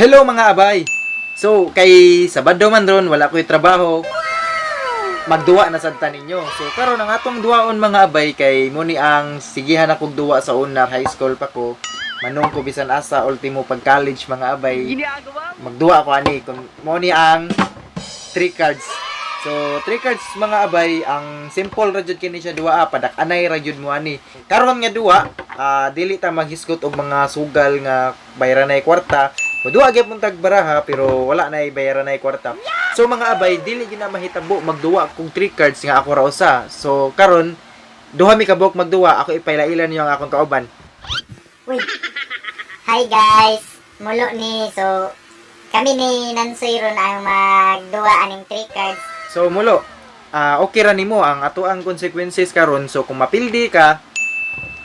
Hello, mga abay! So, kay Sabado man ron, wala ko'y trabaho. Magduwa na sad ta ninyo. So, karon ang atong duwaon, mga abay, kay mo ni ang sigihan akong duwa sa una, high school pa ko. Manong ko bisan asa, ultimo pag college, mga abay. Magduwa ko ani kung mo ni ang three cards. So, three cards, mga abay, ang simple ra jud kini siya duwa, padak-anay ra jud mo ani. Karon nga duwa, dili ta maghisgot og mga sugal nga bayaran nay kwarta. Moduwa gyapon tag baraha pero wala na bayaran nay kwarta. So mga abay, dili gyud na mahitabo magduwa kung three cards nga ako ra usa. So karon duha mi kabuok magduwa, ako ipailailan niyo ang akong kauban. Uy. Hi, guys. Mulo ni, so kami ni Nansoy ron ang magduwa aning three cards. So mulo, okay ra nimo ang ato ang consequences karon. So kung mapildi ka,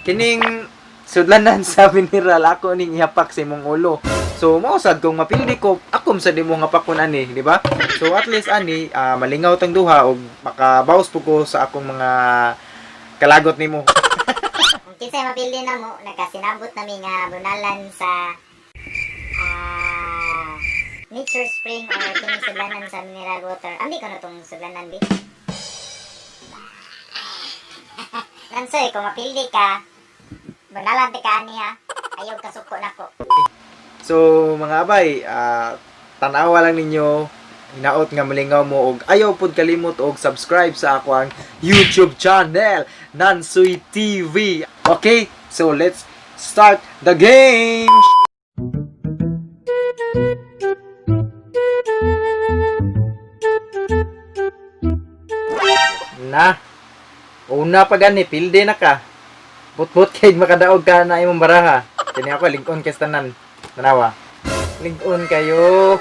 kining sudlanan sa mineral ako ning ihapak sa imong ulo. So mao sad kung mapildi ko, akom sa nimo nga pakon ani, di ba? So at least ani malingaw tang duha og makabawas po ko sa akong mga kalagot nimo. Kung kinsay mapildi na mo, nakasinabot nami nga bunalan sa Nature Spring or kining sudlanan sa mineral water. Ambi ko na tong sudlanan bi. Nansoy, kung mapildi ka, bunalan ti ka ani ha. Ayaw kasuko nako. So mga abay, tanawa lang ninyo, hinaot nga malingaw mo og ayaw pud kalimot og subscribe sa ako ang YouTube channel, Nansuy TV. Okay, so let's start the game. Na. Una pa gani, pilde na ka. Butbut kay makadaog ka na imong baraha. Kini ako lingkon kay tanan. Tanawa. Lingkon kayo.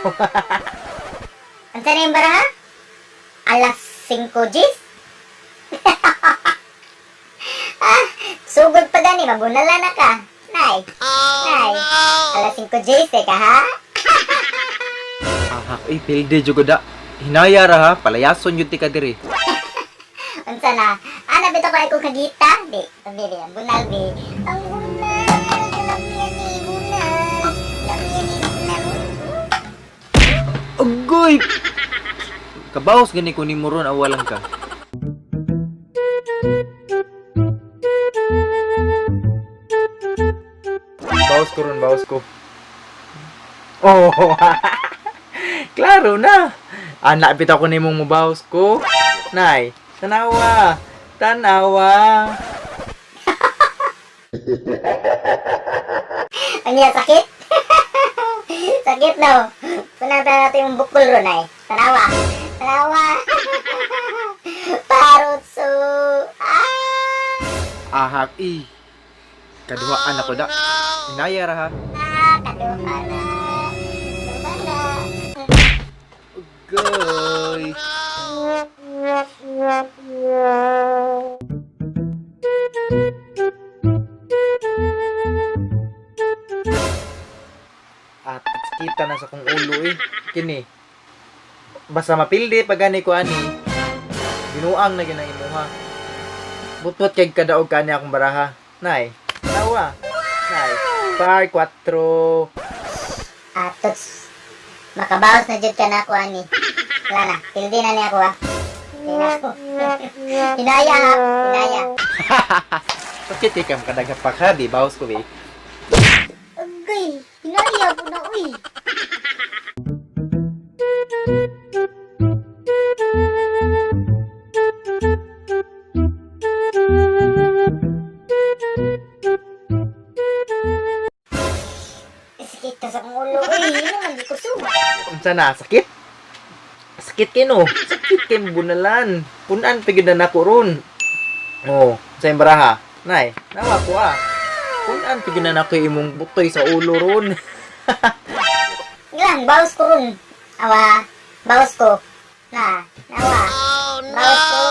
Unsa na yung baraha? Alas 5 Gs? Ah, sugod pa gani, mabunala na ka. Nay. Nay. Alas 5 Gs eh ka ha? Ahak, eh, pilde jud da. Hinaya ra ha, palayason jud ti ka diri. Unsa na? Ana bitaw ko akong kagita? Di, di, di, ang bunal di. Ang bunal, lamian ni bunal. Lamian ni bunal. Agoy! Kabaos gani ko nimo ron awalan ka. Bawas ko ron, bawas ko. Oh, klaro na. Anak bitaw ko nimong mubawas ko. Nay, tanawa. Tanawa. Ano yan, sakit? Sakit no? Punata natin yung bukol ron ay. Tanawa. Tanawa. Parutso. Ah! Ahak, i. Kaduhaan ako da. Inaya ra ha. Ah, kaduha na. Kaduha na. Goy. At kita na sa kong ulo eh. Kini. Basta mapildi pag gani ko ani. Binuang na gina imuha. Butot kay kadaog kani akong baraha. Nay, tawa. Nay, par 4. Ah, tuts. Makabawas na jud ka na ako ani. Wala na. Pildi na niya ako ha. Pildi na ako. Hinaya ha. Hinaya. Sakit kay kam kadaga pa ka, di bawas ko eh. Agay. Hinaya po na uy. Sakit ka sa akong ulo. Uy, yun naman, di ko suba. Unsa na, sakit? Sakit kay no. Sakit kay bunalan. Punan pa gyud na nako ron. Oh, sa imong baraha. Nay, nawa ko ah. Punan pa gyud na nako imong butoy sa ulo ron. Lang, bawas ko ron. Awa, bawas ko. Na, nawa. Bawas ko.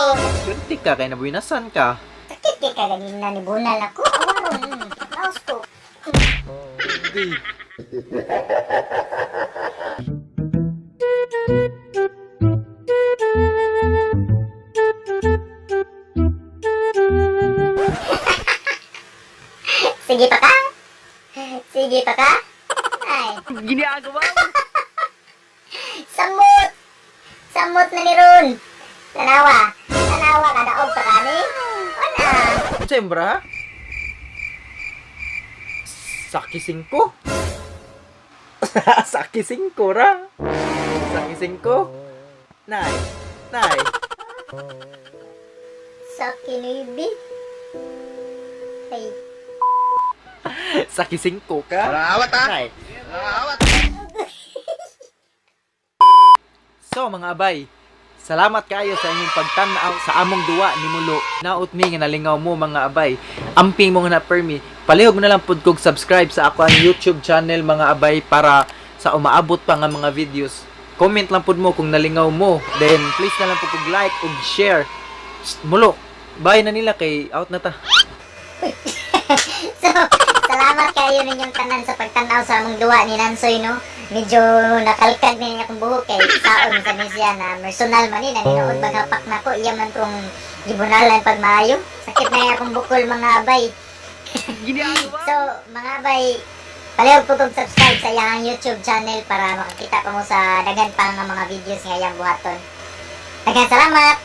Swerte ka kay nabuinasan ka. Sakit kay kaganina ni bunal ako. Awa ron. Bawas ko. Oh, di. Sige pa ka? Sige pa ka? Ay. Ginagawa. Samot! Samot na ni Ron! Tanawa! Tanawa, kadaog pa kani? Wala! Unsa yung bra? Saki 5? Saki 5 ra. Saki 5. Nay. Nay. Sa kinuibi? Ay, Saki 5 ka. Awat ha. Nay. So mga abay, salamat kayo sa inyong pagtan-aw sa among duwa ni Mulo. Naot mi nga nalingaw mo, mga abay. Amping mo nga na permi. Palihog na lang pud kog subscribe sa ako ang YouTube channel, mga abay, para sa umaabot pa nga mga videos. Comment lang pud mo kung nalingaw mo. Then please na lang pud kog like ug share. Psst, Mulo, bye na nila kay out na ta. So, salamat kayo ninyong tanan sa pagtanaw sa among duwa ni Nansoy, no? Medyo nakalkad ni akong buhok kay saon sa siya na personal man ni naninood maghapak na ko iya man kong gibunalan pag maayo. Sakit na akong bukol, mga abay. So, mga abay, palihog po kong subscribe sa iyang YouTube channel para makakita pa mo sa daghan pa nga mga videos nga iyang buhaton. Daghang salamat!